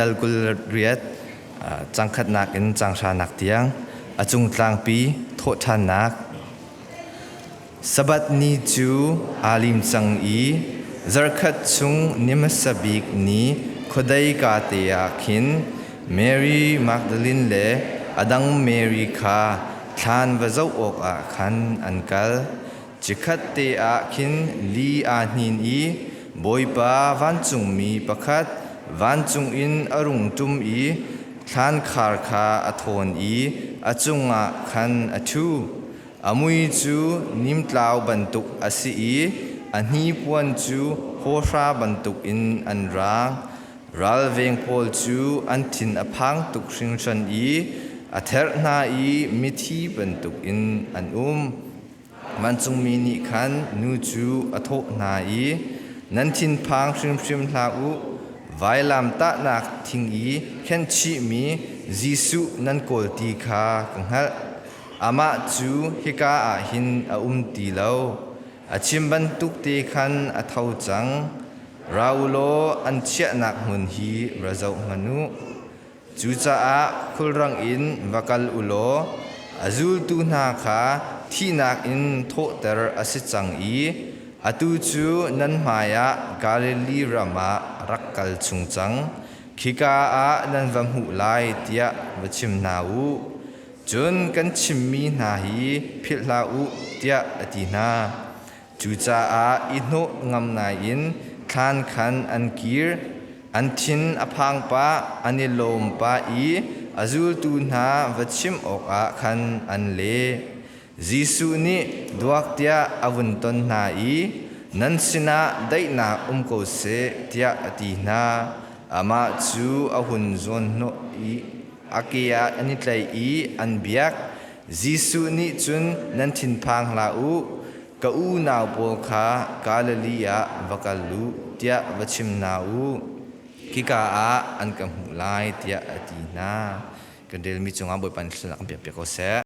Dal 28 cangkhatnak in canghranak tiang a cung tlangpi thawhṭhannak. Sabbath ni cu aa lim cang i zarhkhat chung ni hmasa bik ni khuadei kate ah khin Mary Magdalene le a dang Mary kha thlan va zoh awkah khan an kal. Chikkhat te ah khin li aa hnin i Bawipa vancungmi pakhat vancung in a rung ṭum i thlankhar kha a thawn i a cungah khan a ṭhu. A mui cu nimtlau bantuk a si i a hnipuan cu hawhra bantukin an raang. Ralveng pawl cu an thin a phang tuk hringhran i a therh hna i mithi bantukin an um. Vancungmi nih khan nu cu a thawh hna i, Nan thinphang hrimhrim hlah u, vailam tahnak thing i khenhchihmi Jesuh nan kawl ti kha ka hngalh. Amah cu hika ah hin a um ti lo. A chim bantuk te khan a tho cang. Ra u law an chiahnak hmun hi ra zoh hmanh u. Cucaah khulrang in va kal u law a zultu hna kha thihnak in thawhter a si cang i atu cu nan hmaiah Galilee ram ah rak kal chung cang. Khika ah nan va hmuh lai tiah va chim hna u. Cun kan chimmi hna hi philh hlah u tiah a ti hna. Cucaah i hnawh ngam ngai in thlan khan an kir. An thin a phang pah, an i lawm pah i a zultu hna va chim awkah khan an le. Jesuh nih duak tiah a vun ton hna i, Nan sinah daihnak um ko seh, tiah a ti hna. Amah cu a hun zawnhnawh i a ke ah an i tlaih i an biak. Jesuh nih cun nan thinphang hlah u, ka unau pawl kha Galilee ah va kal u tiah va chim hna u. Khika ah an ka hmuh lai tiah a ti hna. Kan relmi cungah Bawipa nih thluachuahnak kan pek piak ko seh.